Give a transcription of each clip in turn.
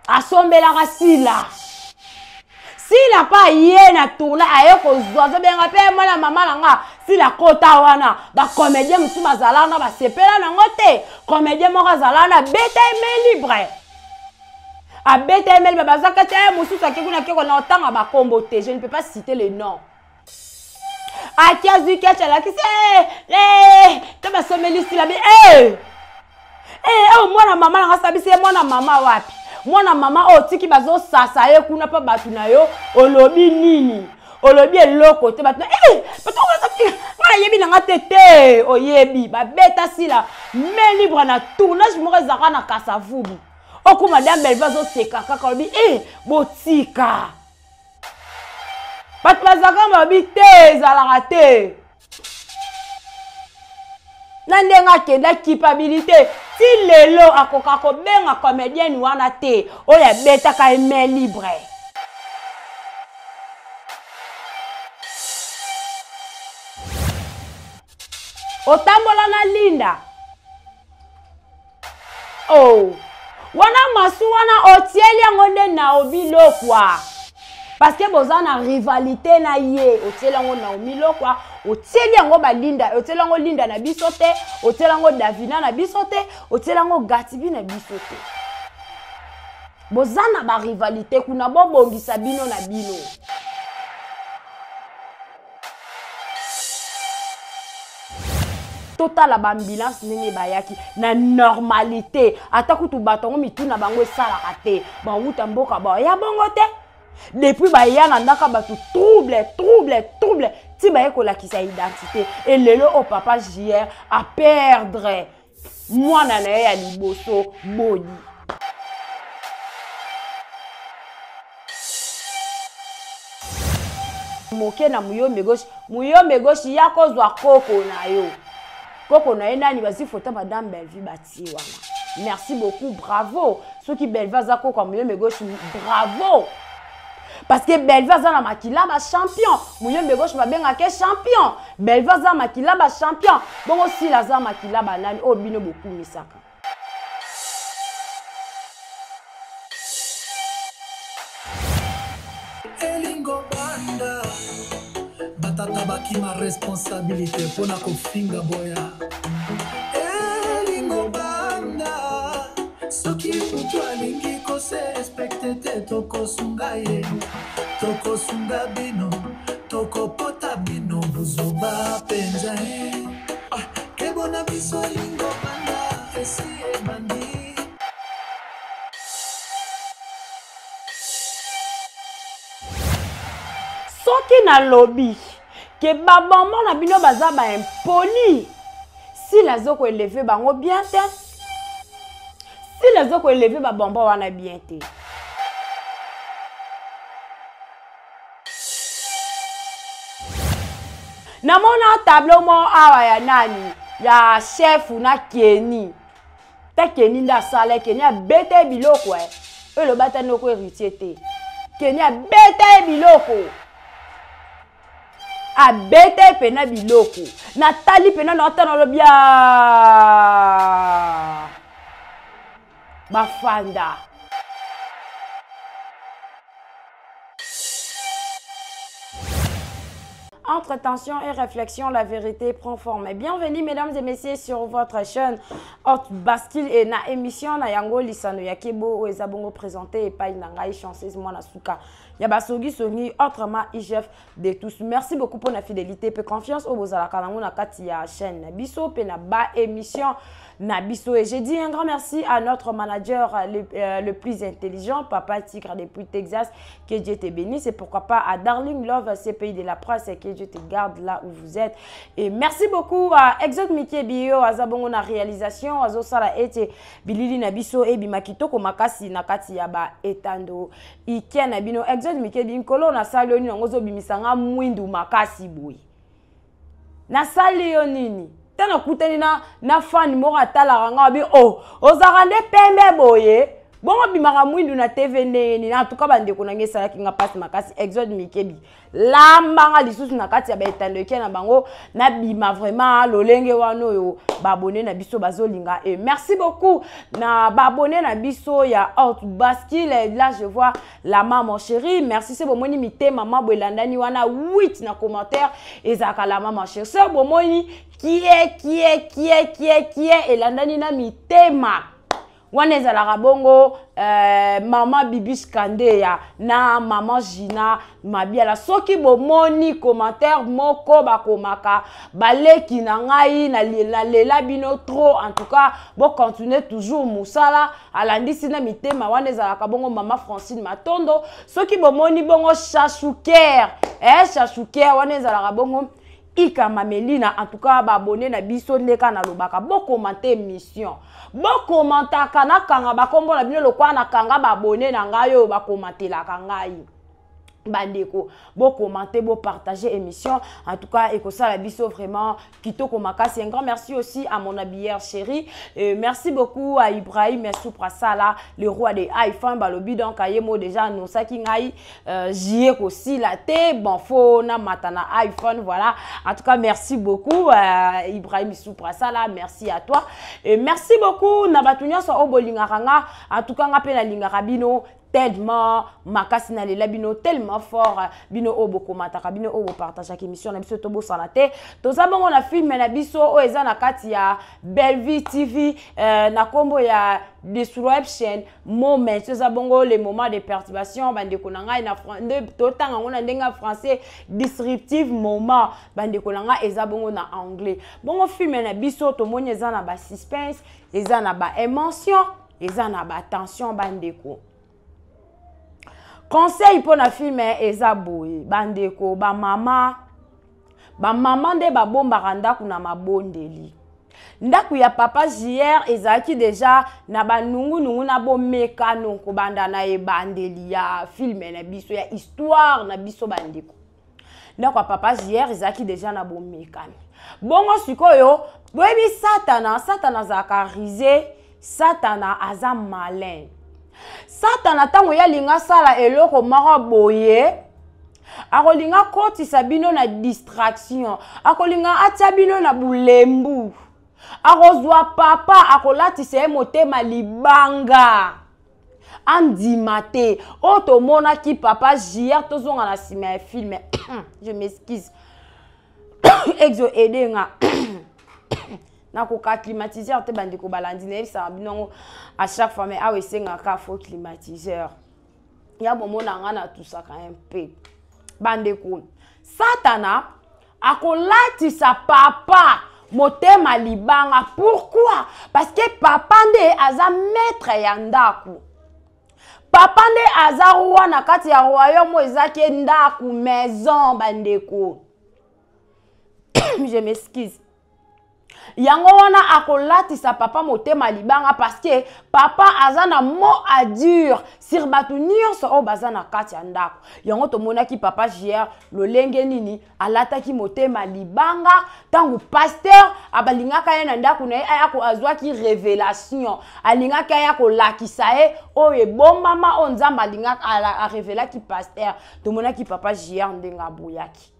Asombelaka Sila. Sila pa ye na tourna aye kozwa azobenga mpe mwana mama na nga Sila kota wana. Ba comédien mosusu bazala wana basepela nango te. Comédien moko azala wana beta ye main libre. Abeta ye main libre baza kati ye mosusu ake kuna ake kona otanga bakombo te. Je ne peux pas citer les noms. Aki azwi ketch alakisi eh, eh, to basomeli Sila bi eh. Eh, oyo mwana mama nanga sabisi ye mwana mama wapi? Mwana mama oyo otiki bazosasa ye kuna mpa bato na yo, olobi nini? Olobi eloko te bato na eh, bato nga nayebi na nga te te, oyebi babeta Sila main libre na tournage moko ezalaka na Kasavubu. Oku madame Bellevue azoseka kaka olobi eh, botika. Bato bazalaka balobi te, ezalaka te. Na ndenge akenda culpabilité ti lelo akoka kobenga comédienne wana te oyo abetaka ye main libre. Otambola na Linda. Oh. Wana masu wana otieli yango nde Naomi Lokwa. Parce que boza na rivalité na ye, otieli yango Naomi Lokwa, otieli yango ba Linda, otieli yango Linda na biso te, otieli yango Davina na biso te, otieli yango Gatibi na biso te. Boza na ba rivalité kuna bobongisa bino na bino. Totala ba ambulance ndenge bayaki na normalité, ata kutu bato yango mitu na bango esalaka te, bawuta mboka baya bongo te. Depuis baya na ndaka bato trouble, trouble, trouble, ti baye kolakisa identité. Et lelo oyo papa JR a perdre mwana na ye ya liboso Bodi. Moke na muyombe gauche, muyombe gauche ya kozwa koko na yo. Koko na ye nani bazwi photo madame Bellevue batie wana. Merci beaucoup, bravo. Soki Bellevue aza koko ya muyombe gauche, bravo. Parce que Bellevue aza na makila ba champion. Muyombe gauche babengaka ye champion. Bellevue aza makila ba champion. Bongo Sila aza makila ba nani oyo bino bokumisaka. Elingo banda batata bakima responsabilité mpona kofinga boya. Elingo banda soki moto alingi kose respecte te, tokosunga ye, tokosunga bino, tokopota bino buzoba mpenza ye. Ah, kebo na biso elingo banda esi ebandi. Soki nalobi ke ba bonbon na bino baza ba impoli, Sila azo ko élever bango bien te. Sila azo ko élever ba bonbon wana bien te. Namona tableau moko awa ya nani ya chef na Kenny. Ta Kenny nde asala, Kenny abeta ye biloko eh. Oyo eloba ata noko héritier te. Kenny abeta ye biloko. Abeta ye pena biloko. Natali pena na ata nalobi ya bafanda. Entre tension et réflexion, la vérité prend forme. Bienvenue mesdames et messieurs sur votre chaîne Haute Bascule et na émission na yango lisano ya kebo oyo eza bongo présenté epai na ngai chanceuse mwana suka ya basogi songi autrement IGF de tous. Merci beaucoup pour la fidélité pe confiance oyo bozalaka nango na kati ya chaîne na biso pe na ba émission na biso. Et j'ai dit un grand merci à notre manager le plus intelligent, Papa Tigre depuis Texas, que Dieu te bénisse, et pourquoi pas à Darling Love, CPI de la presse, que Dieu te garde là où vous êtes. Et merci beaucoup à Exode Mickey Bio, à Zabongo na réalisation, à Zosala Ete, Bilili na biso, et Bimakitoko Makasi na kati ya ba etando. Ike na bino, Exode Mickey Bio, nkolo na sali yo nini, ngozo bimisanga mwindu makasi boye. Na sali yo nini? Tana kutani na fan moko atalaka nga bi, oh, ozalaka nde pembe boye. Bongo bimaka mwindu na TV ndenge nini? En tout cas bandeko na ngai esalaki nga mpasi makasi. Exode Mikebi lambanga lisusu na kati ya baetandoke na bango nabima vraiment lolenge wana oyo baabone na biso bazolinga. Et merci beaucoup na baabone na biso ya Haute Bascule. Là je vois la maman chérie, merci. Se bomoni mitema mabo elandani wana 8 na commentaire ezalaka la maman chérie. Se bomoni kie kie kie kie kie elandani na mitema wana ezalaka bongo mama Bibiche Kandeya na mama Gina Mabiala. Soki bomoni commentaire moko bakomaka baleki na ngai nalela bino trop. En tout cas bo continuer toujours mosala alandisi na mitema wana ezalaka bongo mama Francine Matondo. Soki bomoni bongo Chachouker, Chachouker wana ezalaka bongo Ika Mamelina. En tout cas ba abonné na biso ndeka nalobaka bokomante émission, bokomantaka nakanga bakombo na bino lokwa nakanga baabone na ngai oyo bakomantelaka ngai. Bandeko bokomante, bopartage émission, en tout cas ekosala biso vraiment kitoko makasi. Un grand merci aussi à mon habilleur chéri, merci beaucoup à Ibrahim Souprasala, le roi des iPhone. Balobi donc ayemo déjà annoncaki ngai j'y kosila te, bon fo na mata na iPhone, voilà. En tout cas merci beaucoup Ibrahim Souprasala, merci à toi et merci beaucoup na bato nyonso oyo bolingaka nga. En tout cas nga mpe nalingaka bino tellement makasi, nalela bino tellement fort, bino oyo bokomataka, bino oyo bopartageaka émission na biso. Tobosana te, toza bongo na film na biso oyo eza na kati ya Bellevue TV na nkombo ya Disruption Moment. Eza bongo le moment de perturbation, bandeko na ngai, na nde totanga yango na ndenge ya français, disruptive moment, bandeko na ngai, eza bongo na anglais. Bongo film na biso tomoni eza na basuspense, eza na baémotion, eza na batension. Bandeko, conseil mpo na film eza boye, bandeko, bamama, bamama nde babombaka ndako na mabondeli. Ndako ya papa JR ezalaki deja na banungunungu na bomekano kobanda na ebandeli ya film na biso, ya histoire na biso. Bandeko, ndako ya papa JR ezalaki deja na bomekano. Bongo sikoyo boyebi Satana, Satana azalaka rusé, Satana aza malin. Satana ntango ye alinga asala eloko moko boye, akolinga akotisa bino na distraction, akolinga atia bino na bulembu, akozwa papa akolatisa ye motema libanga andima te. Oyo tomonaki papa JR, tozonga na nsima ya film, je m'excuse, exo aide nga nakoka climatiseur te. Bandeko balandi, nayebisaka bino yango à chaque fois, mais awa esengaka fo climatiseur ya bomona nga natusaka un peu. Bandeko, Satana akolatisa papa motema libanga. Pourquoi? Parce que papa nde aza maître ya ndako, papa nde aza roi na kati ya royaume oyo ezaki ndako, maison. Bandeko, je m'excuse, yango wana akolatisa papa motema libanga parce que papa aza na mot à dire sur bato nyonso oyo baza na kati ya ndako. Yango tomonaki papa JR lolenge nini alataki motema libanga ntango pasteur abalingaka ye na ndako na ye, aya azwaki révélation, alingaki aya kolakisa ye oyo ebombama oyo Nzambe alingaka arevelaki pasteur. Tomonaki papa JR ndenge aboyaki.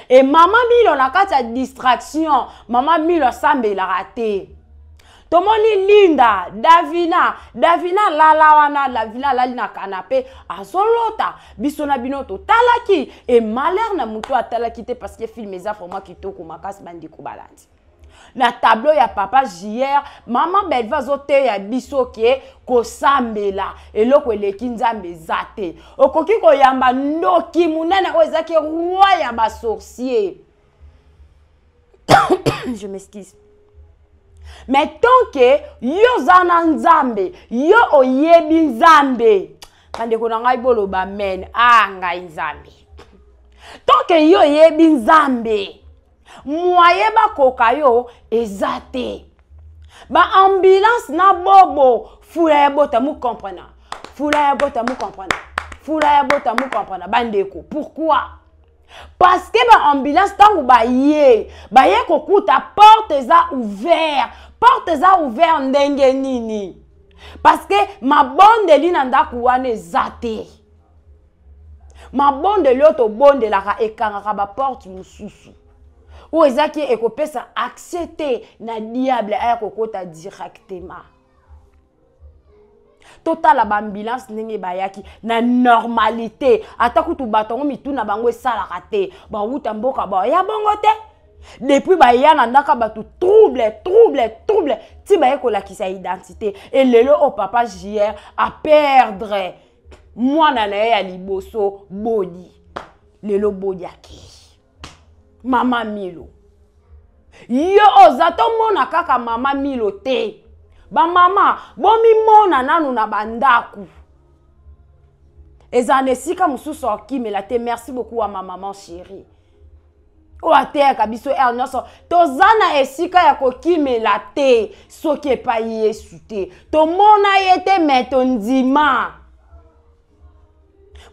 E mama Milo na kati ya distraction, mama Milo asambelaka te. Tomoni Linda, Davina, Davina alala wana, Davina alali na canapé azolota. Biso na bino totalaki e malheur na motu atalaki te parce que film eza vraiment kitoko makasi. Bandeko balandi, na tableau ya papa JR, mama Belva azoteya biso ke kosambela eloko eleki Nzambe eza te. Okoki koyamba ndoki monene oyo ezaki roi ya basorcier, je m'excuse, mais tant que yo oza na Nzambe, yo oyebi Nzambe. Bandeko na ngai, boloba amen. A ngai Nzambe, tant que yo oyebi Nzambe, moye bakoka yo eza te. Baambulance na bobo fula ya bota mu comprena, fula ya bota mu comprena, fula ya bota mu comprena. Bandeko, pourquoi? Parce que baambulance ntango baye, baye kokuta porte eza ouvert. Porte eza ouvert ndenge nini? Parce que mabondeli na ndako wana eza te. Mabondeli oyo tobondelaka ekangaka baporte mosusu oyo ezaki ekopesa accès te na diable aya kokota directement. Totala baambulance ndenge bayaki na normalité, ata kutu bato yango mitu na bango esalaka te, bawuta mboka baya bongo te. Depuis baya na ndaka bato trouble, trouble, trouble, ti baye kolakisa identité. E lelo oyo papa JR a perdre mwana na ye ya liboso Bodi. Lelo Bodi akei. Mama Milo, yo oza tomona kaka mama Milo te. Bamama bomimona nanu na bandako, eza na esika mosusu okimela te. Merci beaucoup wa ma maman chérie oyo ateyaka biso heure nyonso, toza na esika ya kokimela te soki epai Yesu te. Tomona ye te, me tondima.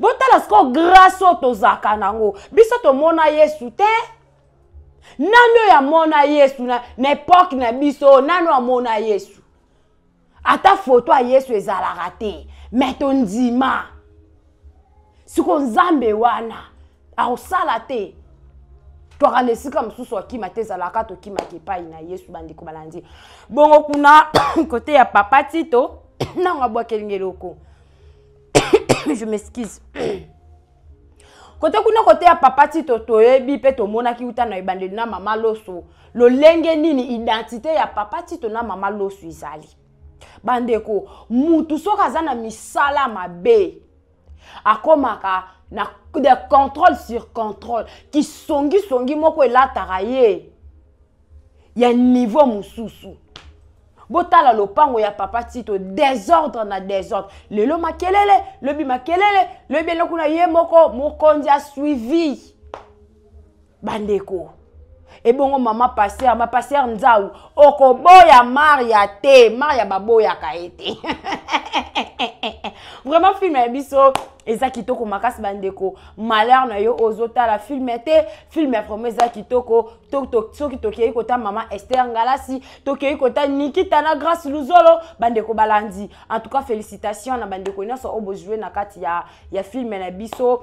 Botala sikoyo grâce oyo tozalaka nango. Biso tomona Yesu te. Nani oyo amona Yesu na époque na biso? Nani oyo amona Yesu? Ata foto ya Yesu ezalaka te, me tondima. Siko Nzambe wana akosala te, twaka na esika mosusu akima te, ezalaka tokimaka epai na Yesu. Bandeko balandi bongo kuna kote ya papa Tito, nango abwakeli eloko, je m'excuse, kote kuna kote ya papa Tito, toyebi mpe tomonaki uta na ebandeli na mama Loso lolenge nini identité ya papa Tito na mama Loso ezali. Bandeko, mutu soki aza na misala mabe akomaka na de contrôle sur contrôle, kisongisongi moko elataka ye ya niveau mosusu. Botala lopango ya papa Tito, désordre na désordre. Lelo makelele, lobi makelele, lobi eloko na ye moko mokonzi asuivi. Bandeko, ebongo mama pasteur, ma pasteur Nzau, okoboya Maria te? Maria baboyaka ye te. Vraiment, film ya biso eza kitoko makasi. Bandeko, malheur na yo ozotala film te. Film ya vraiment eza kitoko. Soki tokei kota mama Esther Ngalasi, tokei kota Nikita na Grâce Luzolo. Bandeko balandi, en tout cas félicitation na bandeko nyonso oyo bojouer na kati ya film na biso.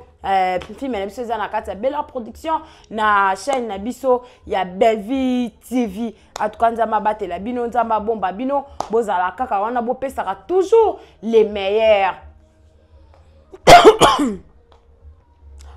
Film na biso eza na kati ya Bella Production, na chaîne na biso ya Bellevue TV. En tout cas, Nzambe abatela bino, Nzambe abomba bino, bozala kaka wana, bopesaka toujours les meilleurs,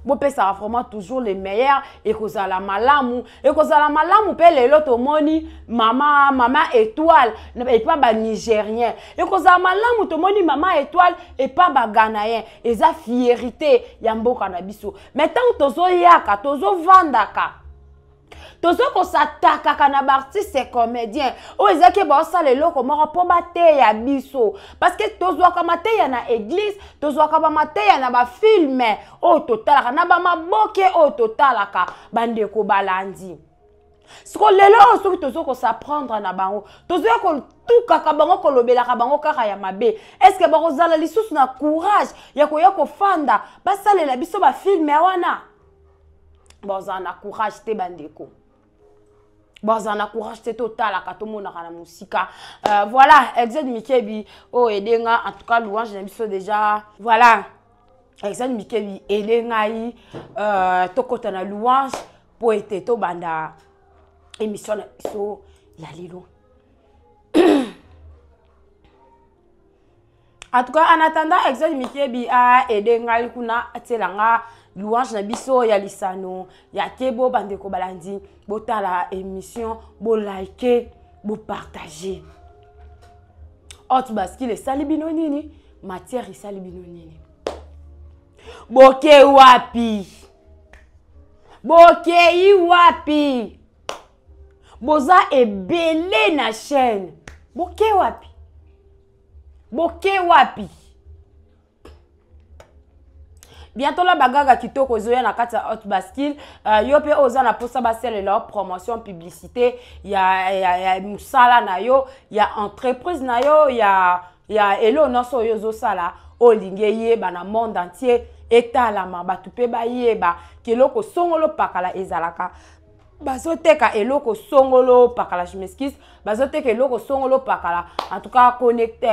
bopesaka vraiment toujours les meilleurs. Ekozala malamu, ekozala malamu. Mpe lelo tomoni mama Étoile epa banigérien, ekozala malamu. Tomoni mama Étoile epa baghanéen, eza fierté ya mboka na biso. Mais ntango tozoyaka, tozovandaka, tozokosatakaka na baartiste comédien oyo ezalaki baosala eloko moko mpo bateya biso, parce que tozwaka mateya na église, tozwaka bamateya na bafilm oyo totalaka, na bamaboke oyo totalaka. Bandeko balandi, siko lelo oyo soki tozokosaprendre na bango, tozoya kotukaka bango, kolobelaka bango kaka ya mabe, est-ce bakozala lisusu na courage ya koya kofanda basalela biso bafilm wana? Bazala na courage te. Bandeko, bazala na courage te. Totalaka, tomonaka na mosika. Voilà, Exode Mikebi oyo edenga. En tout cas, louange na biso déjà. Voilà, Exode Mikebi ede ngai. Tokɔta na louange mpo ete tobanda émission na biso ya lelo. En tout cas, en attendant Exode Mikebi aide ngai kuna, atiela nga louange na biso ya lisano ya kebo. Bandeko balandi, botala émission, bolike, bopartage. Haute Bascule esali bino nini? Matière esali bino nini? Boke wapi? Bokei wapi? Boza ebele na chaîne, boke wapi? Boke wapi? Bientôt la bagaga kitoko ezoya na kati ya Haute Bascule. Yo mpe oza na mposa basalela yo promotion, publicité ya mosala na yo, ya entreprise na yo, ya elo nyonso oyo ozosala, olingi eyeba na monde entier, etalama, bato mpe bayeba keloko songolo pakala ezalaka. Bazoteka eloko songolo pakala, je m'excuse, bazoteka eloko songolo pakala. En tout cas, connecte,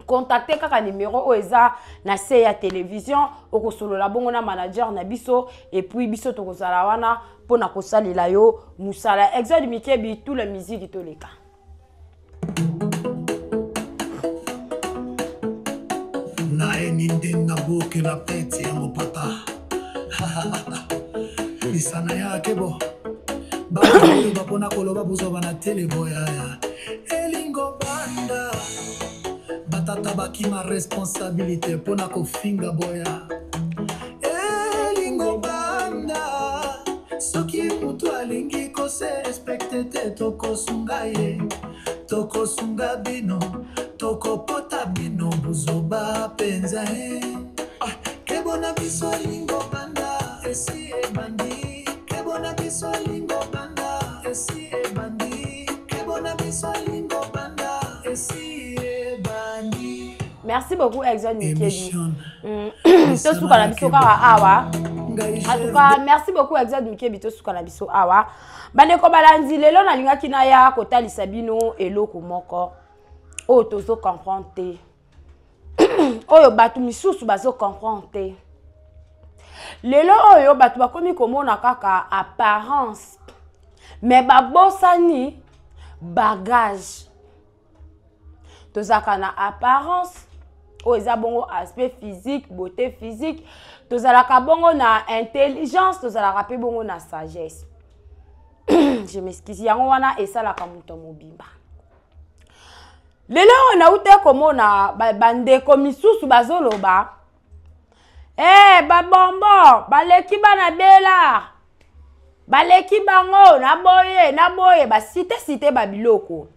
contacte kaka numéro oyo eza na se ya télévision, okosolola bongo na manager na biso, et puis biso tokozala wana mpona kosalela yo mosala. Exode Mikebi, tout la musique toleka. Nayeni nde nabokela pete ya mopata lisana ya kebo bakoloba mpona koloba bozwa na tele boyaya elingo banda batata bakima responsabilité mpona kofinga boya elingo banda. Soki moto alingi kose respecte te, tokosunga ye, tokosunga bino, tokopota bino buzoba mpenza e. Ah, kebo na biso elingo banda esi ebandi, kebo na biso elingo banda esi ebandi, kebo na biso elingo banda esi ebandi. Merci beaucoup, Exode Mikebi. Tosuka na biso kaka awa. En tout cas, merci beaucoup, Exode Mikebi. Tosuka na biso awa. Bandeko balandi, lelo nalingaki naya kotalisa bino eloko moko oyo tozo comprendre te, oyo bato misusu bazo comprendre te. Lelo oyo bato bakomi komona kaka apparence, mais babosani bagage. Tozalaka na apparence oyo eza bongo aspect physique, beauté physique, tozalaka bongo na intelligence, tozalaka mpe bongo na sagesse, je m'excuse. Yango wana esalaka moto mobimba. Lelo oyo nauta komona bandeko misusu bazoloba babombo baleki bana bela, baleki bango na boye na boye, basite site babiloko.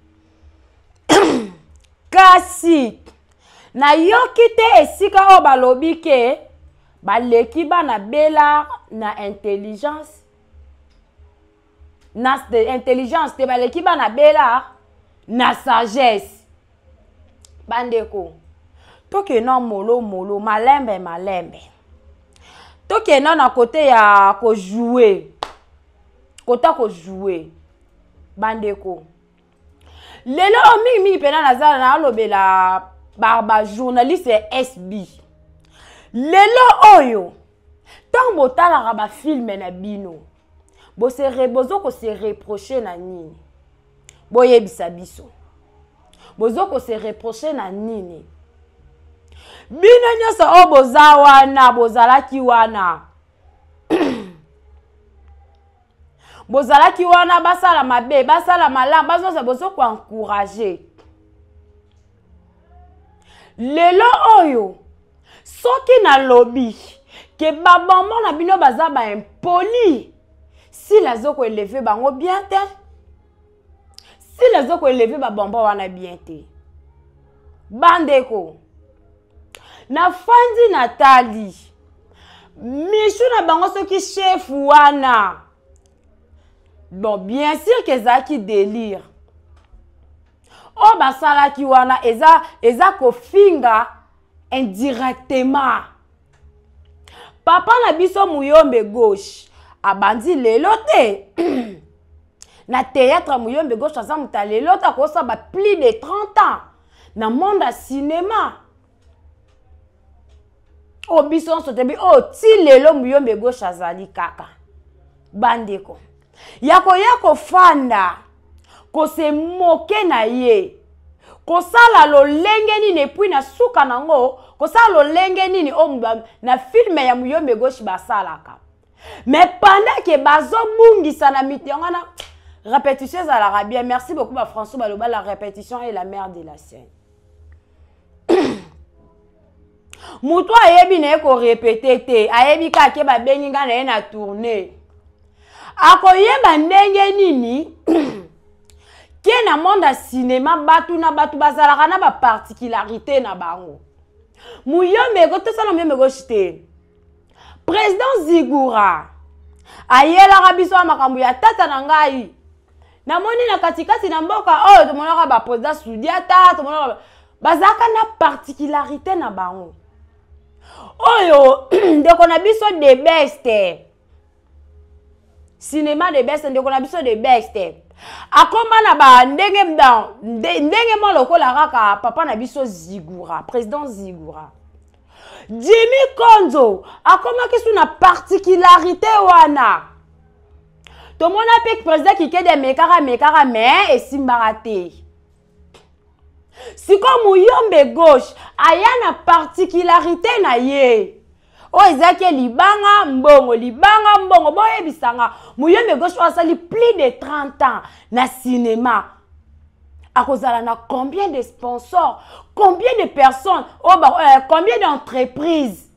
Kasi nayoki te esika oyo balobi ke baleki bana bela na intelligence, na intelligence te, baleki bana bela na sagesse. Bandeko, tokenda molo molo, malembe malembe, tokenda na kote ya kojouer, kota kojouer. Bandeko, lelo oyo mingimingi mpena naza nalobela bajournaliste ya SB. Lelo oyo ntango botalaka bafilme na bino, bozo kose reproche na nini? Boyebisa biso, bozo kose reproche na nini? Bino nyonso oyo boza wana, bozalaki wana, bozalaki wana, basala mabe, basala malamu, bazoza, bozo koencourage. Lelo oyo soki nalobi ke babombo na bino baza baimpoli, sila azokoeleve bango bien te, sila azokoeleve babombo wana bien te. Bandeko, nafandi natali misu na bango, soki chef wana, bon, bien sûr ke ezalaki délire oyo basalaki wana, eza kofinga indirectement papa na biso Muyombe Gauche. Abandi lelo te na théâtre. Muyombe Gauche aza moto ya lelo te, akosala ba plus de 30 ans na monde ya cinéma oyo biso nyonso toyebi oyo. Ti lelo Muyombe Gauche azali kaka. Bandeko, ya koya kofanda kose moke na ye, kosala lolenge nini, et puis na suka nango kosala lolenge nini oyo na filme ya Muyombe Gauche basalaka. Mais pendant ke bazobungisa na mito yango wana, répétition ezalaka bien. Merci beaucoup bafrançois, baloba la répétition est la mère de la scène. Moto ayebi na ye korépéter te, ayebi kaka ke babengi ngai na ye na tourne, akoyeba ndenge nini ke na monde ya cinéma bato na bato bazalaka na baparticularité na bango. Muyombe, tosala Muyombe Gauche te, président Zigura ayelaka biso ya makambo ya tata na ngai. Namoni na katikati na mboka oyo tomonaka baprésident Sudiata, tomonaka bazalaka na particularité na bango. Oyo ndeko na biso de best. Cinéma de best, ndeko na biso de best. Akoma na ba ndenge ndenge mwa lokola kaka papa na biso Zigura, président Zigura. Jimmy Konzo akomaki su na particularité wana. Tomona pe président Kikedi amekaka amekaka mais esimbaka te. Sikoyo Muyombe gauche aya na particularité na ye. Oyo ezalaki libanga mbongo, libanga mbongo. Boyebisanga Muyombe gauche oyo asali plus de 30 ans na cinéma. Akozala na combien de sponsors, combien de personnes, oh, bah, combien d'entreprises,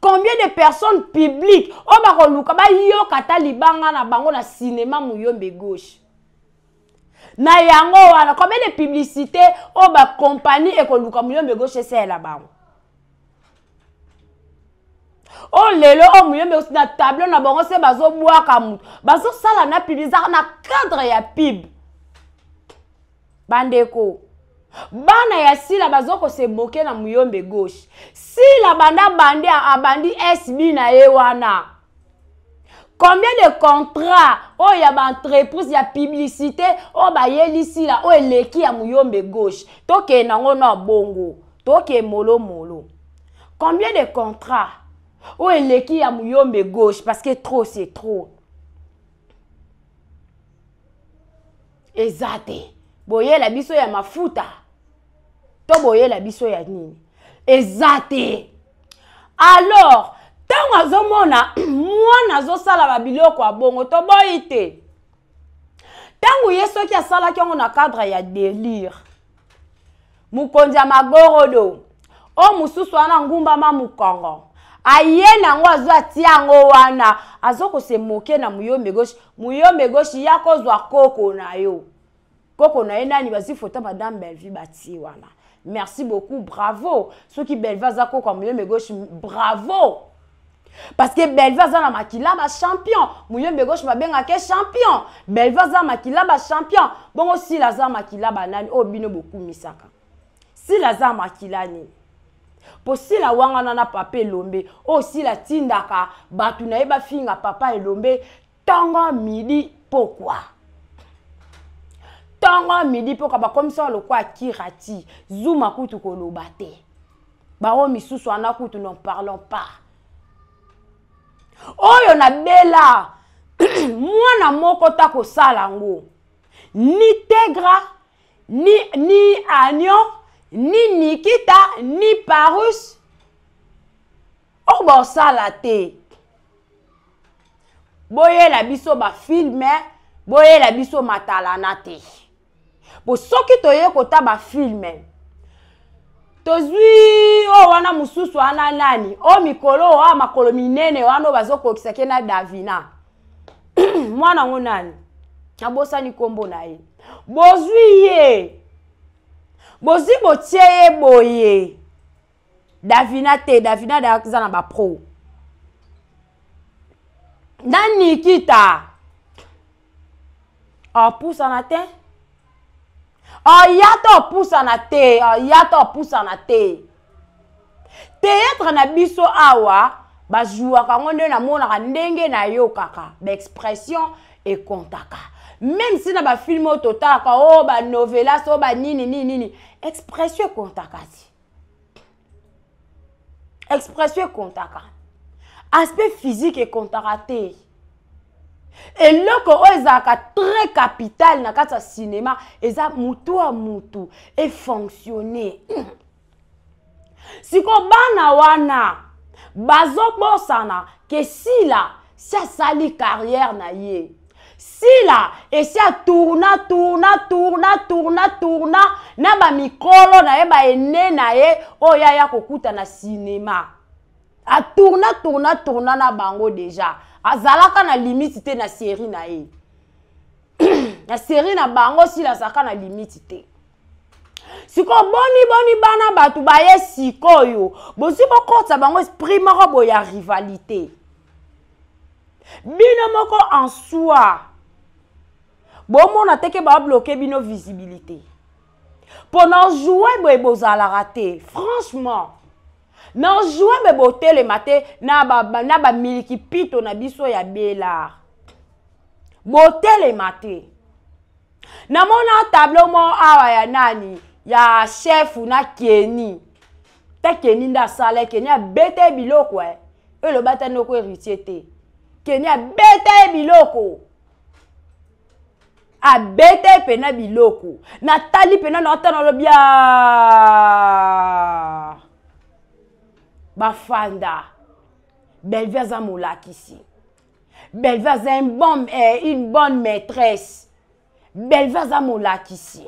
combien de personnes publiques oyo bakoluka bayoka ata libanga na bango na cinéma Muyombe gauche. Na yango wana combien de publicité oyo ba compagnie ekoluka Muyombe gauche esalela bango. Oyo lelo oyo Muyombe gauche na tableau na bango se bazobwaka moto, bazosala na pub, ezalaka na cadre ya pub. Bandeko, bana ya Sila bazoko se moquer na Muyombe gauche. Sila banda bandi abandi SB na ye wana. Combien de contrats oyo ya ba entreprise ya publicité oyo bayeli Sila oyo eleki ya Muyombe gauche. Tokende nango na bongo, tokende molo molo. Combien de contrats oyo eleki ya Muyombe gauche parce que trop c'est trop. Eza te. Boyela biso ya mafuta to boyela biso ya nini? Eza te. Alors, tango azomona mwana azosala ba biloko ya bongo toboyi te. Tango ye soki asalaki yango na cadre ya délire. Mokonzi ya magorodo o mosusu wana ngumba ma mokongo aye nango azo atia yango wana azoko se moquer na Muyombe gauche. Muyombe gauche ya kozwa koko na yo. Koko na ye nani bazwi photo madame Bellevue batie wana. Merci beaucoup, bravo. Soki Bellevue aza koko ya Muyombe gauche, bravo. Parce que Bellevue aza na makila ba champion. Muyombe gauche babengaka ye champion. Bellevue aza makila ba champion. Bongo Sila aza makila ba nani oyo bino bokumisaka. Sila aza makila nini? Po Sila wangana na papa Elombe, oyo Sila tindaka bato na ye bafinga papa Elombe tongo midi pokwa. Tongo midi pokwa bakomisa lokwa Kirati, Zuma kutu koloba te. Bango misusu wana kutu n'en parlons pas. Oyo na bela mwana moko ta kosala yango. Ni Tegra, ni Agnon, ni Nikita, ni Parus. Oyo bosala te. Boyela biso ba filme, boyela biso matalana te. Bo soki toye kota ba filme, tozwi oyo wana mosusu wana nani, oyo mikolo oyo makolo minene wana oyo bazokokisa ke na Davina. Mwana ngo nani? Abosani kombo na ye. Bozwi ye. Bozwi botie ye boye. Davina te, Davina da aza na ba pro. Na Nikita. Apusana te. Aya to apusana te, aya to apusana te. Théâtre na biso awa ba jouaka ngo nde namonaka ndenge nayokaka ba expression ekontaka. Même si na ba film oyo totalaka, oh, ba novelas, oh, ba nini, nini, nini, expression ekontaka ti. Expression ekontaka. Aspect physique ekontaka te. Eloko oyo ezalaka très capital na kati ya cinéma eza mutu ya mutu e fonctionner. Siko bana wana bazobosana ke Sila si asali carrière na ye. Sila esi atourna, tourna, tourna, tourna, tourna na ba mikolo na ye, ba aîné na ye oyo aya kokuta na cinéma. A tourna, tourna, tourna na bango déjà. Azalaka na limite te na série na ye. Na série na bango Sila azalaka na limite te. Siko boni boni bana bato baye sikoyo bozwi bokotisa bango esprit moko boye ya rivalité. Bino moko en soi bomona te ke ba bloquer bino visibilité. Pona jouer boye bozalaka te. Franchement, Na juin be botelema te na ba na ba miliki pito na biso ya Belar. Botelema te. Namona tableau moko awa ya nani ya chef na Kenny. Ta Kenny nde asala Kenny abeta ye biloko eh. Eloba ata noko héritier te. Kenny abeta ye biloko. Abeta ye pena biloko. Natali pena na ata nalobi ah. Bafanda. Bellevue aza molakisi. Bellevue aza un bon, eh, une bonne maîtresse. Bellevue aza molakisi.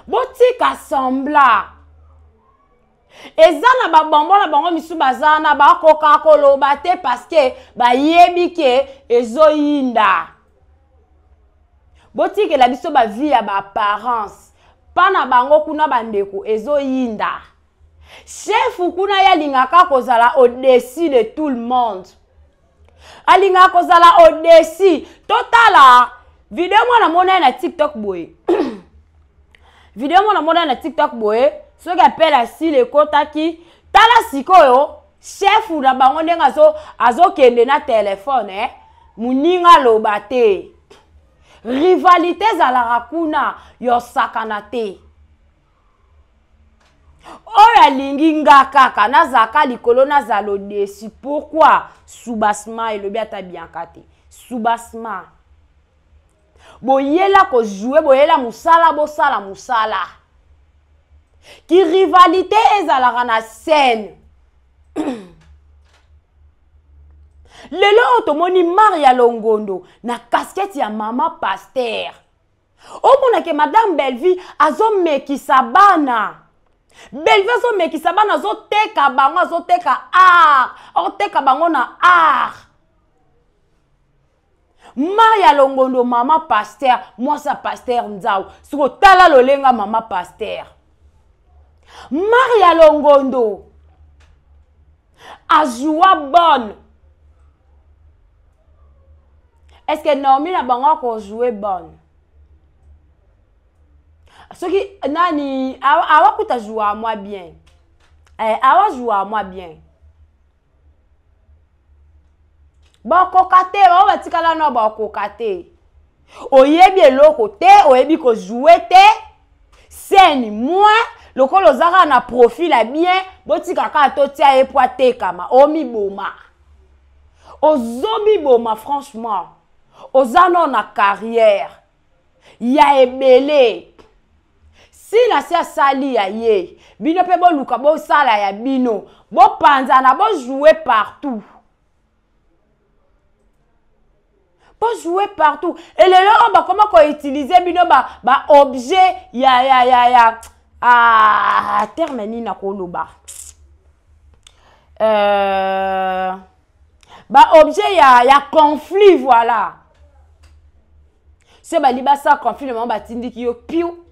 Botika sembla. Eza na ba bonbon na bango misu baza na bakoka koloba te parce que bayebi ke ezoyinda. Botikela biso ba vie ya ba apparence. Pa na bango kuna bandeko ezoyinda. Chef kuna ye alingaka kozala au-dessus de tout le monde. Alingaka kozala au-dessus. Totala video mwana mona ye na TikTok boye. Video mwana mona ye na TikTok boye, soki appel asile ekotaki, tala sikoyo chef na bango ndenge azokende na telefone, eh? Muninga aloba te. Rivalité ezalaka kuna, yosakana te. Oyo alingi nga kaka nazalaka likolo nazala au-dessus. Pourquoi? Soubasma elobi ata Bianca te. Soubasma. Boyela ko jouer, boyela musala, bosala musala. Ki rivalité ezalaka na scène. Lelo oyo tomoni Maria Longondo na casquette ya mama pasteur. Omona ke Madame Bellevue azomekisa bana. Bellevue azomekisa bana, azoteka bango, azoteka art, azoteka bango na art. Maria Longondo mama pasteur, mwasa pasteur Nzau. Siko tala lolenga mama pasteur. Maria Longondo ajoua bonne. Est-ce que Naomi na bango ako jouer bonne? Soki nani awa kuta jouer moi bien. Eh, awa jouer moi bien. Bakoka te, bango batikala na bakoka te. Oyebi eloko te, oyebi ko jouer te. Scène moins lokola ozaka na profil ya bien, botika kaka totia ye po atekama, omiboma. Ozobiboma franchement. Oza no na carrière ya ebele. Sila si asali ya ye, bino pe boluka bosala ya bino, bopanzana, bojouer partout. Bojouer partout. Et lelo oyo bakoma ko utiliser bino ba objet ya, ya, ya, ya. Ah, terme nini nakoloba? Ba objet ya, ya conflit, voilà. Se bali basa conflit, maman batindiki yo piu.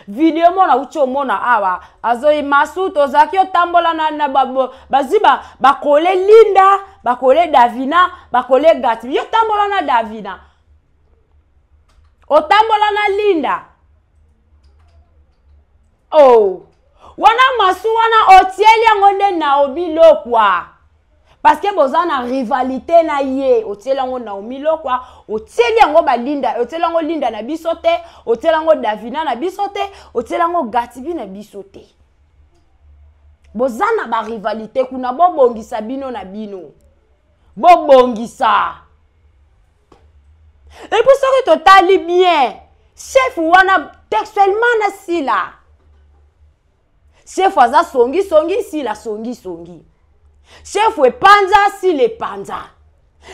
Video mona uti omona awa azoi masu tozalaki otambola na, na ba, ba, bazwi ba, bakole Linda, bakole Davina, bakole Gati. Yo tambola na Davina. Otambola na Linda. Oh. Wana masu wana otieli yango nde Naomi Lokwa. Parce que boza na rivalité na ye, otieli yango Naomi Lokwa, otieli yango ba Linda, otieli yango Linda na biso te, otieli yango Davina na biso te, otieli yango Gatibi na biso te. Boza na ba rivalité kuna, bobongisa bino na bino. Bobongisa. Et puis soki totali bien, chef wana textuellement na Sila. Chef aza songi songi, Sila songi songi. Chef epanza, Sila epanza.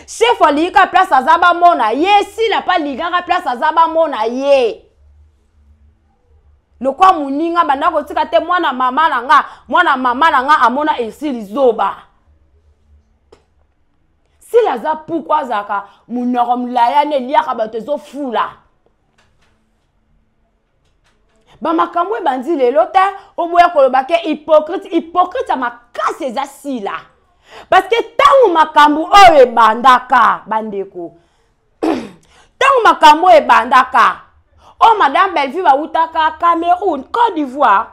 Chef alingaka place aza bamona ye, Sila pa alingaka place aza bamona ye. Lokwa muninga banda kotika te mwana mama na nga, mwana mama na nga amona esili zoba. Sila aza puku azalaka munoko mulaya ne eliaka bato ezofula. Ba makambo ebandi lelo te, oboya koloba ke hypocrite, hypocrite ya makasi eza Sila. Parce que tango makambo oyo ebandaka bandeko, tango makambo oyo ebandaka, oyo Madame Bellevue bawutaka Cameroun, Côte d'Ivoire.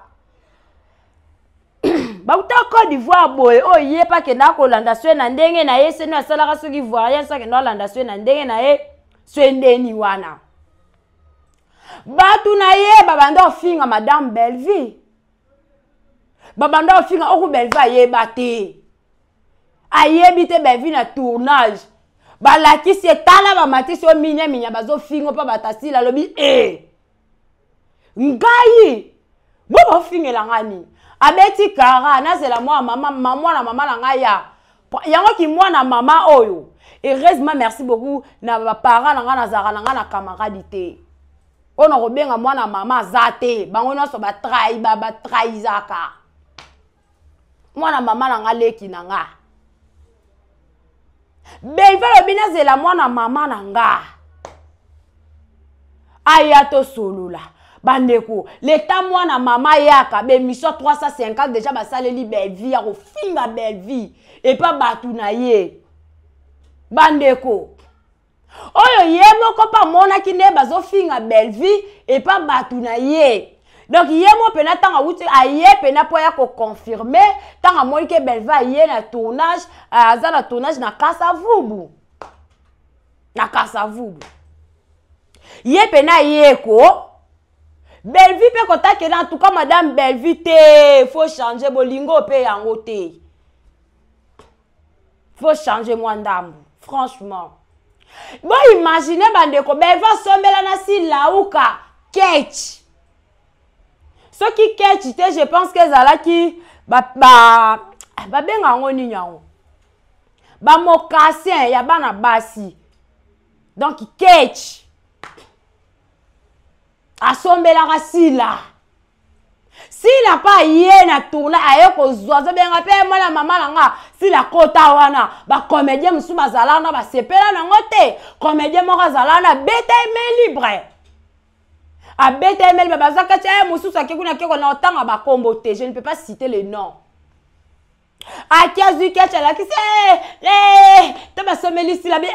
Bauta Côte d'Ivoire boye oyo ye mpe akenda kolanda swe na ndenge na ye, seno asalaka soki ivoirien so akenda kolanda swe na ndenge na ye, swe ndeni wana bato na ye babanda kofinga madame Bellevue, babanda kofinga oku Bellevue ayeba te, ayebi te Bellevue na tournage balakisi ye, tala bamatisi oyo minya minya bazofinga mpo batasila alobi e ngai bo bafingela ngai nini, abeti kara nazela mwana mama, mwana mama na ngai ya yango ki mwana mama oyo. Heureusement, merci beaucoup na baparent na ngai, nazalaka na ngai na camarade te oyo nakobenga mwana mama aza te, bango nyonso batrai batrahisaka mwana mama na nga leki na nga. Belva alobi nazela mwana mama na nga aya tosolola. Bandeko, leta mwana mama yaka bemission 350 deja basaleli Bellevue ya kofinga Bellevue epa bato na ye. Bandeko, oyo ye moko mpe amonaki nde bazofinga Bellevue epa bato na ye, donc ye mo mpena ntango awuti aye mpena mpo aya koconfirme, ntango amoni ke Bellevue aye na tournage, aza na tournage na Kasavubu, na Kasavubu ye mpena aye ko Bellevue mpe kotakela. En tout cas madame Bellevue te, faut changer bolingo mpe yango te, faut changer mwa ndambu. Franchement, boimagine bandeko, Bellevue asombela na si lauka ketch, soki ketch te, je pense que ezalaki babenga yango nini, yango bamocassin ya bana basi, donc ketch asombelaka Sila. Sila mpe aye na tourna, aye kozwa, azobenga mpe mwana mama na nga Sila kota wana. Bacomédien mosusu bazala wana basepela nango te. Comédien moko azala wana abeta ye main libre, abeta ye main libre, baza kati ye mosusu ake kuna ake kona otanga bakombo te, je ne peux pas citer le nom. Aki azwi ketch, alakisi to basomeli Sila bi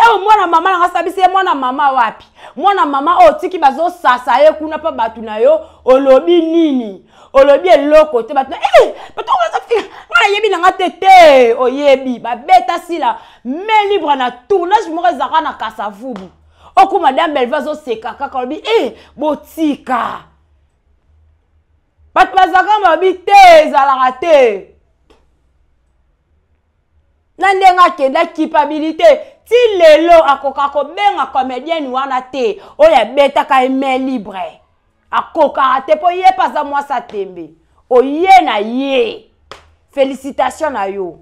oyo mwana mama nanga sabisi ye. Mwana mama wapi? Mwana mama oyo otiki bazosasa ye kuna mpo bato na yo, olobi nini? Olobi eloko te. Bato bato bazofika, nga nayebi nanga te te, oyebi babeta Sila main libre na tournage moko ezalaka na Kasavubu. Oku madame Belve azoseka kaka, olobi botika bato bazalaka mabi te, ezalaka te na ndenge akenda culpabilité ti lelo akoka kobenga comédienne wana te oyo abetaka ye main libre, akokaka te mpo ye mpe aza mwasi atembe oye na ye. Félicitation na yo.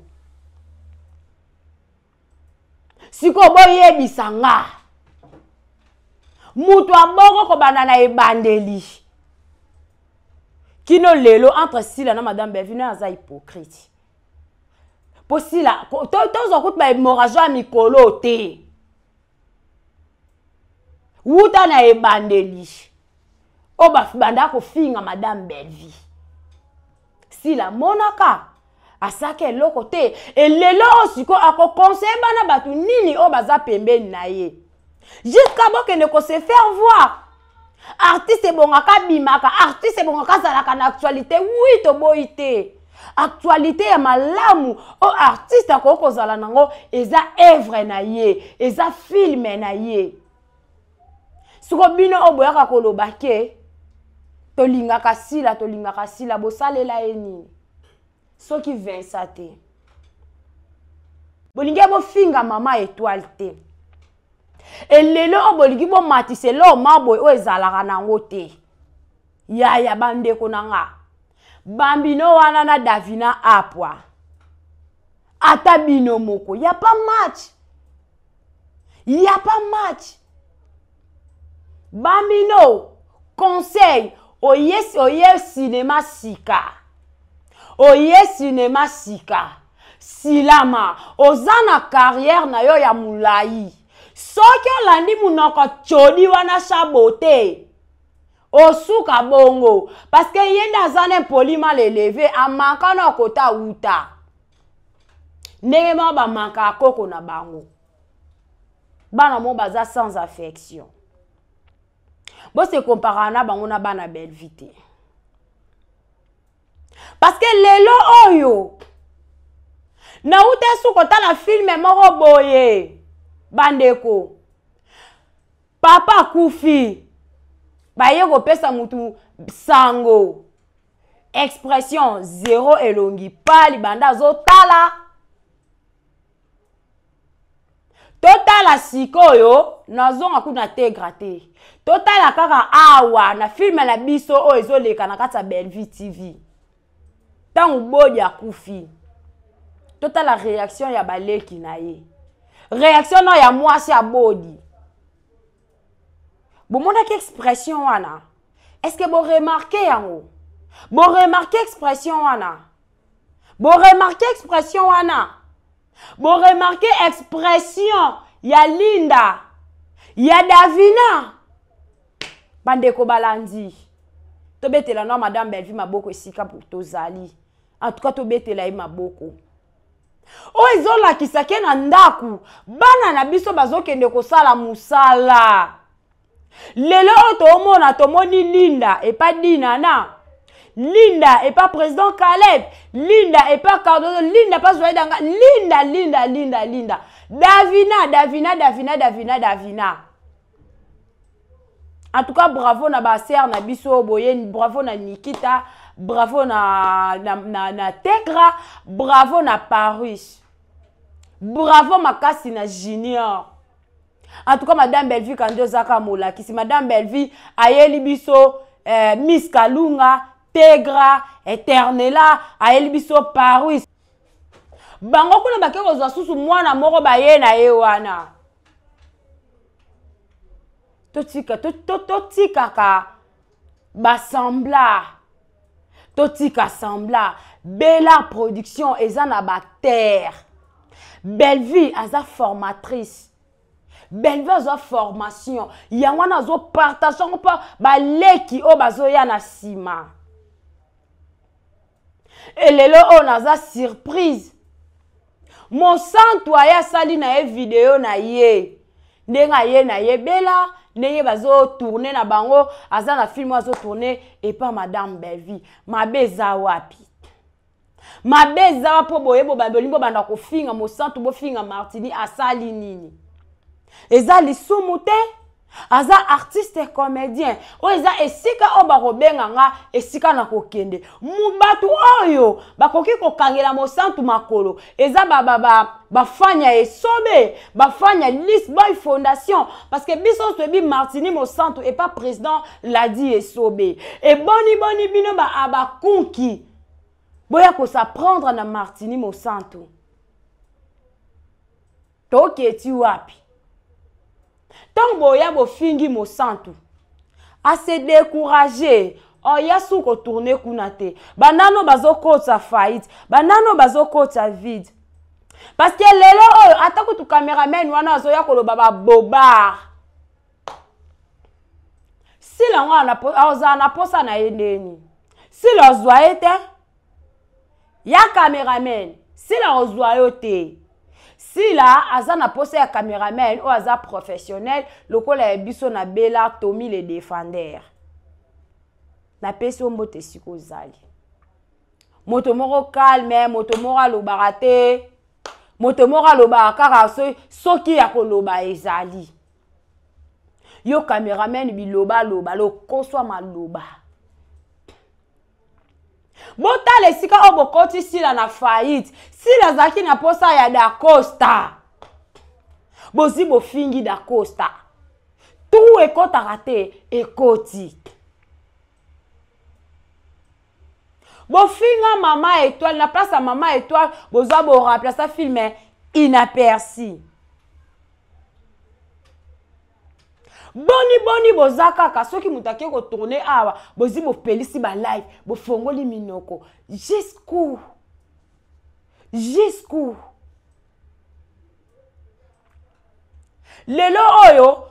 Sikoyo boyebisa nga, moto abongo kobanda na ebandeli kino lelo, entre Sila na madame Bellevue, aza hypocrite? Mpo Sila tozwa kutu bahémorragie ya mikolo te, wuta na ebandeli oyo banda kofinga madame Bellevue, Sila monaka asaka eloko te. Elelo oyo sikoyo akokonseye bana bato nini oyo baza pembeni na ye jusqu'à bokende kose faire voir? Artiste ebongaka abimaka, artiste ebongaka azalaka na actualité. Oui, toboyi te, actualité ya malamu oyo artiste akoki kozala nango eza œuvre na ye, eza film na ye. Siko bino oyo boyaka koloba ke tolingaka Sila, tolingaka Sila, bosalela ye nini? Soki Vincent te, bolingi bofinga mama Étoile te. Elelo oyo bolingi bomatisa eloko ma boye oyo ezalaka nango te. Yaya, bandeko na nga, bambino wana na Davina apwa, ata bino moko ya pas match, ya pas match. Bambino, conseil, oye oye cinéma sika, oye cinéma sika, silama oza na carrière na yo ya molai. Soki olandi monoko tiodi wana shabo te, osuka bongo, parce que ye nde aza na impoli, mal élevé, amanka na kota wuta ndenge moko bamankaka koko na bango. Bana mo baza sans affection, bose comparaka na bango na bana Bellevue te. Parce que lelo oyo nauta su kotala filme moko boye bandeko papa akufi baye kopesa mutu sango expression zero elongi pa libanda azotala totala sikoyo nazonga kuna tegra te totala kaka awa na filme na biso oyo ezoleka na kati ya bellevue tv ntango bodi akufi totala réaction ya baleki na ye réaction na ya mwasi ya bodi bomonaki expression wana est ce que boremarke yango boremarke expression wana boremarke expression wana boremarke expression ya linda ya davina bandeko balandi tobetela na madame bellevue maboko esika tozali en tout cas tobetela ye maboko oyo ezolakisa ke na ndako bana na biso bazokende kosala mosala lelo oyo toomona tomoni linda epa dinana linda epa président caleb linda epa cardozo linda epa zoedanga linda linda linda linda davina davina davina davina davina en tout cas bravo na basere na biso boye bravo na nikita bravo na, na, na, na tegra bravo na paris bravo makasi na junior en tout cas madame bellevue kandi ozaka molakisi madame bellevue ayeli biso eh, miss kalunga tegra eternela ayeli biso paris bango kuna bake kozwa susu mwana moko baye na ye wana totika totikaka basembla totika sembla bela production eza na baacteur bellevue aza formatrice bellevue azwa formation yango wana azopartage yango mpo baleki oyo bazoya na nsima elelo oyo naza surprise mosantu aye asali na ye video na ye ndenge aye na ye bela ndenge bazotourne na bango aza na filme oyo azotourne epa madame bellevue mabe eza wapi mabe eza wapi mpo boye bolingi bobanda kofinga mosantu bofinga martini asali nini eza lisumu te aza artiste comédien oyo eza esika oyo bakobenga nga esika na kokende bato oyo bakoki kokangela mosantu makolo eza bafani ya esobe bafani ya lisboy fondation parce que biso nyonso toyebi martini mosantu epa président ladi esobe eboniboni bino baabakunki boya kosaprendre na martini mosantu toketi wapi ntango boya bofingi mosantu ase décourage oya su kotourne kuna te banano bazokotisa faillite banano bazokotisa vide parce que lelo oyo ata kutu cameraman wana azoya koloba babobar sila yango azala na posa na ye ndeni sila ozwa ye te ya cameraman sila ozwa yo te sila aza na posa ya cameraman oyo aza professionnel lokola ya biso na bela tomi le defender napesi yo mbote esika ozali moto moko calme moto moko alobaka te moto moko alobaka kaka soki ya koloba ezali yo cameraman bilobaloba lokoswa maloba botala esika oyo bokoti sila na faillite sila azalaki na posa ya dacosta bozwi bofingi dacosta tu ekotaka te ekoti bofinga mama étoile na place ya mama étoile bozwa boremplaça filme inaperci boni boni boza kaka soki moto ake kotourne awa bozwi bopelisi balive bofongoli minoko jusqu'où jusqu'où lelo oyo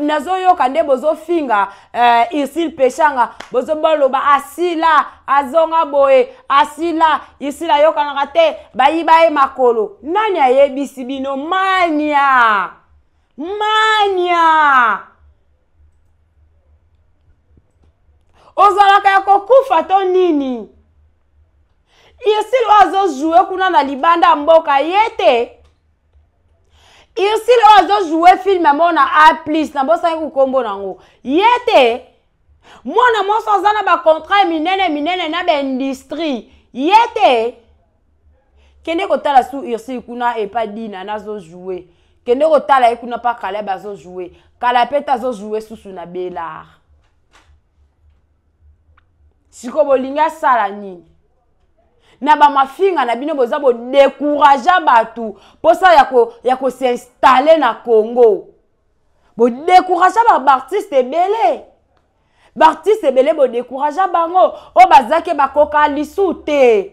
nazoyoka nde bozofinga uh, ursile peshanga bozoboloba asila azonga boye asila ursile ayokanaka te bayiba ye makolo nani ayebisi bino mania mania ozalaka ya kokufa to nini? Ursule oyo azojoue kuna na libanda ya mboka ye te. Ursule oyo azojoue filme moko na A plus nabosaki kokombo nango ye te. Mwana mwasi aza na bacontrat minene minene na baindustrie ye te. Kende kotala su Ursule kuna epa Dina nazojoue, kende kotala ye kuna pa Caleb azojoue, kala pe te azojoue susu na Belar. Sikoyo bolingi asala nini? Na bamafinga na bino boza bodécouragea bato mposa ya kosinstalle na Congo. Bodécouragea baartiste ebele, baartiste ebele bodécouragea bango oyo bazaki bakoka lisu te.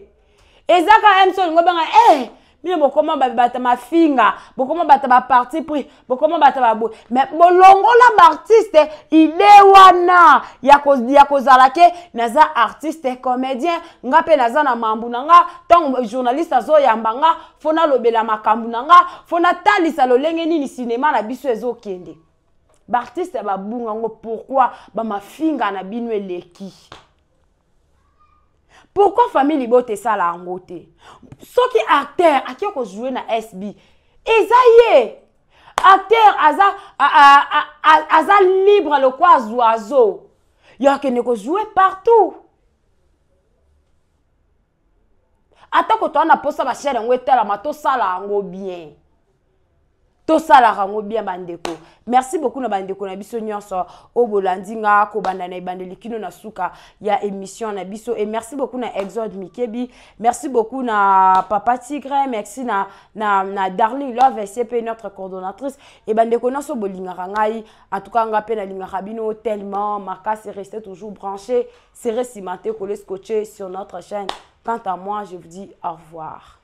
Eza kaka mso olingo benga bino bokoma bata mafinga, bokoma bata ba parti pris, bokoma bata ba boye, mais bolongola ba artiste idée wana ya kozala ke naza artiste comédien, nga pe naza na mambu na nga, ntango journaliste azoyamba nga fo nalobela makambu na nga, fo natalisa lolenge nini cinéma na biso ezokende. Ba artiste babunga ngo pourquoi ba mafinga na bino eleki? Pourquoi famille Libote esala yango te? Soki acteur akoki kojouer na SB, eza ye. Acteur aza libre lokwa oiseau. Yo akende kojouer partout. Ata kotoa na posa ba chaîne yango etalama, tosala yango bien. Tosalaka yango bien bandeko. Merci beaucoup na bandeko na biso nyonso oyo bolandi nga kobanda na ebandeli kino na suka ya émission na biso. Et merci beaucoup na Exode Mikebi, merci beaucoup na Papa Tigre, merci na Darling Love SCP, notre coordonnatrice. Et bandeko nyonso bolingaka ngai, en tout cas nga pe nalingaka bino tellement makasi. Restez toujours branchés, serez cimentés, collés, scotchés sur notre chaîne. Quant à moi, je vous dis au revoir.